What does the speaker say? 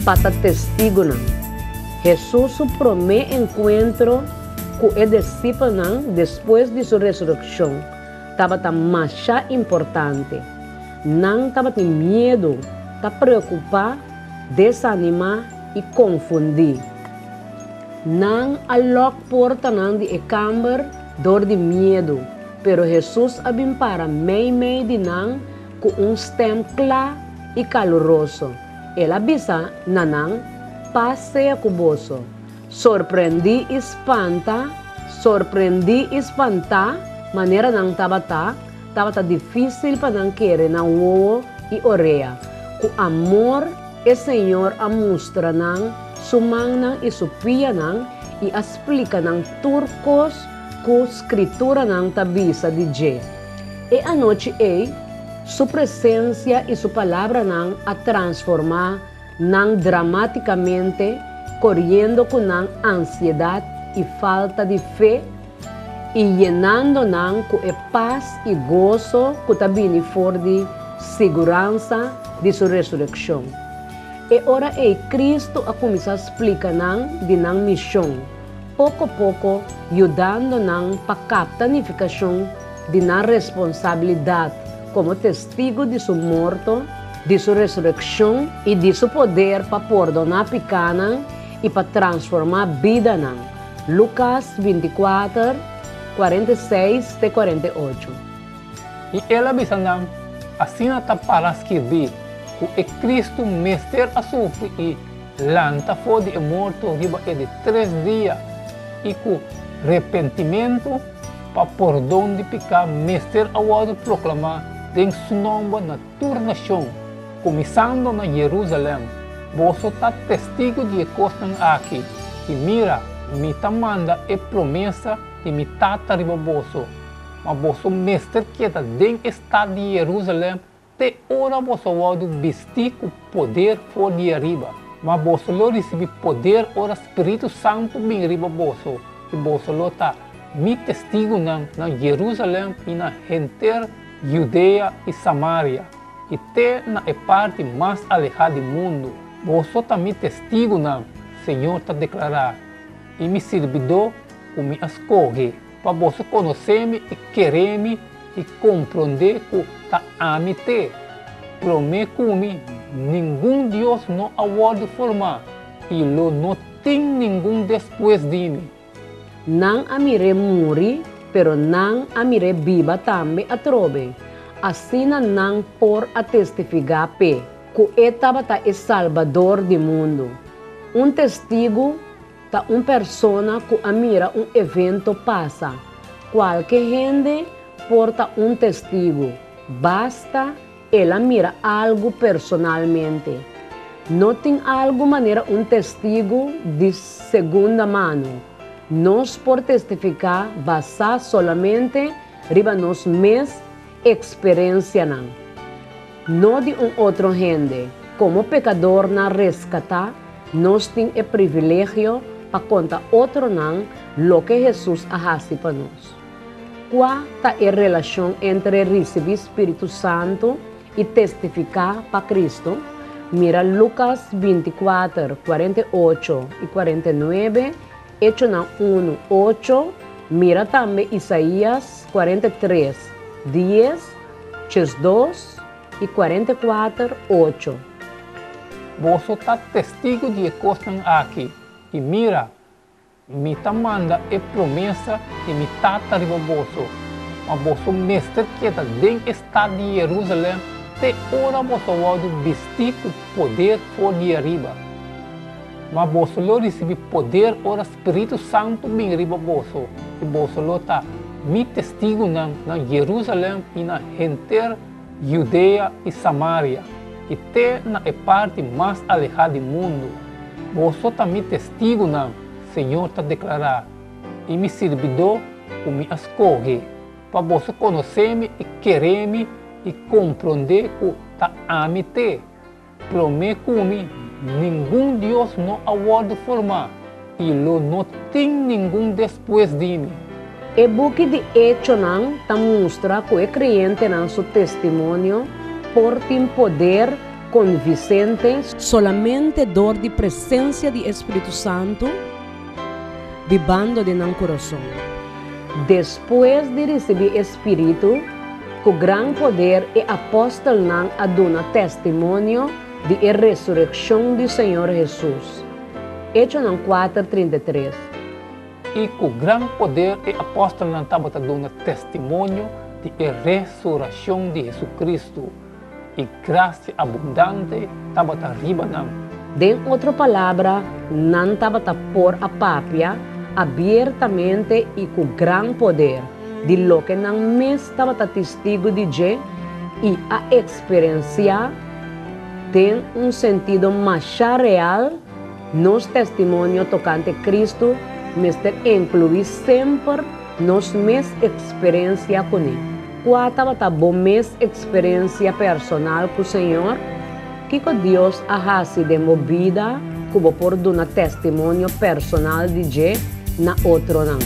pa ta testigunan. Hesus su promé enkuentro ku e disipelnan despues di su resurekshon tabata masha importante. Nan tabatin miedu, ta preokupá, desanimá i konfundí. Nan a lòk portanan di e kamber dor di miedu, pero Hesus a bin para meimei di nan ku un stèm kla i kaluroso. El a bisa na nan, Pas sea ku boso. Sorprendí i spanta, sorprendí i spantá manera nan tabata, tabata difísil pa nan kere nan wowo i orea. Ku amor e Señor a mustra nan su mannan i su pianan i a splika nan tur kos ku Skrituranan ta bisa di dje. E anochi ei, su presensia i su palabranan a transformá nan dramátikamente, koriendo ku nan ansiedat i falta di fe i yenando nan ku e pas i goso ku ta bini for di siguransa di su resurekshon. E ora ei Kristu a kuminsá splika nan di nan mishon, poko poko yudando nan pa kapta nifikashon di nan responsabilidat komo testigu di su morto, di su resurekshon i di su poder pa pordoná pikánan i pa transformá bidanan. Lukas 24, 46 te 48. I el a bisa nan, Asina ta para skirbí, ku e Kristu mester a sufri i lanta for di e morto riba e di tres dia, i ku repentimentu pa pordon di piká mester a wòrdu proklamá den su nòmber na tur nashon, kuminsando na Jerusalèm. Boso ta testigu di e kosnan aki, i mira, mi ta manda e promesa di mi Tata riba boso, ma boso mester keda den e stat di Jerusalèm Te ora boso wòrdu bistí ku poder for di ariba. Ma boso lo risibí poder ora Spiritu Santu bin riba boso, i boso lo ta mi testigunan na Jerusalèm i na henter Judea i Samaria, i te na e parti mas alehá di mundu. Boso ta mi testigunan, Señor ta deklará, i mi sirbidó ku mi a skohe. Pa boso konosé mi i keré mi i komprondé ku ta ami t'e. Promé ku mi, ningun dios no a wòrdu formá, i lo no tin ningun despues di mi. Nan a mir'é muri, pero nan a mir'é biba tambe atrobe. Asina nan por a testifigá p'e, ku e tabata e Salbador di mundu. Un testigu Ta un persona ku a mira un evento pasa. Kualke hende por ta un testigu, basta el a mira algu personalmente. No tin algu manera un testigu di segunda mano. Nos por testifiká basá solamente riba nos mes eksperensianan, no di un otro hende. Komo pekadornan reskatá, Nos tin e privilegio pa konta otronan loke Hesus a hasi pa nos. Kua ta e relashon entre risibí spiritu santu i testifiká pa Kristu? Mira Lukas 24, 48 i 49, Echonan 1, 8, mira tambe Isaías 43, 10, 12 i 44, 8. Boso ta testigu di e kosnan aki, i mira, mi ta manda e promesa di mi Tata riba boso, ma boso mester keda den e stat di Jerusalèm te ora boso wòrdu bistí ku poder for di ariba. Ma boso lo risibí poder ora Spiritu Santu bin riba boso, i boso lo ta mi testigunan na Jerusalèm i na henter Judea i Samaria, i te na e parti mas alehá di mundu. Boso ta mi testigunan, Señor ta deklará, i mi sirbidó ku mi a skohe, pa boso konosé mi i keré mi i komprondé ku ta ami t'e. Promé ku mi, ningun dios no a wòrdu formá, i lo no tin ningun despues di mi. E buki di Echonan ta mustra ku e kreyentenan su testimonio por tin poder. konvisente solamente dor di presensia di e Spiritu Santu bibando den nan kurason. Despues di risibí e Spiritu, ku gran poder e apòstelnan a duna testimonio di e resurekshon di Señor Hesus. Echonan kuater, 33. I ku gran poder e apòstelnan tabata duna testimonio di e resurashon di Hesukristu, i grasia abundante tabata riba nan. Den otro palabra, nan tabata por a papia abiertamente i ku gran poder di loke nan mes tabata testigu di dje i a eksperensiá den un sentido masha real. Nos testimonio tokante Kristu mester inkluí semper nos mes eksperensia kuné. Kua tabata bo mes eksperensia personal ku Señor? Kiko Dios a hasi den bo bida ku bo por duna testimonio personal di dje na otronan?